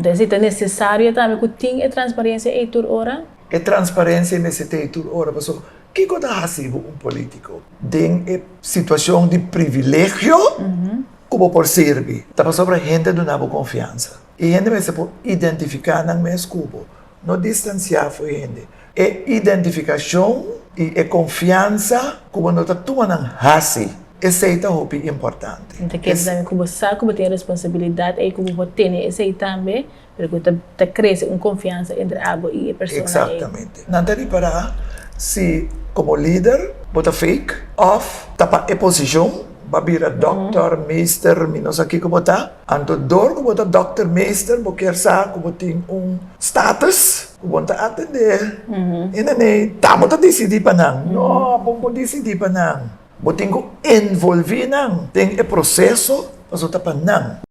Anto esei ta nesesario tambe ku tin e transparensia ei tur ora? E transparensia mester ta ei tur ora, pasobra kiko ta hasi bo un polítiko den e situashon di privilegio ku bo por sirbi? Ta pasobra hende a duna bo konfiansa i hende mester por identifiká nan mes ku bo, no distansiá for hende. E identifikashon i e konfiansa ku bo no ta tuma nan hasi, esei ta hopi importante. Mi ta kere tambe ku bo sa ku bo tin e responsabilidat ei ku bo por tene esei tambe, pero ku ta ta krese un konfiansa entre abo i e persona ei. Eksaktamente. Nan ta ripará si komo lider bo ta fake òf ta pa e posishon, bo a bira dòkter, meester, mi no sa kiko bo ta. Anto dor ku bo ta dòkter, meester, bo kier sa ku bo tin un status. Ku bon ta atendé hende nei, ta bo ta disidí pa nan. No, bo por disidí pa nan. Bo tin ku envolví nan den e proseso pasobra ta pa nan.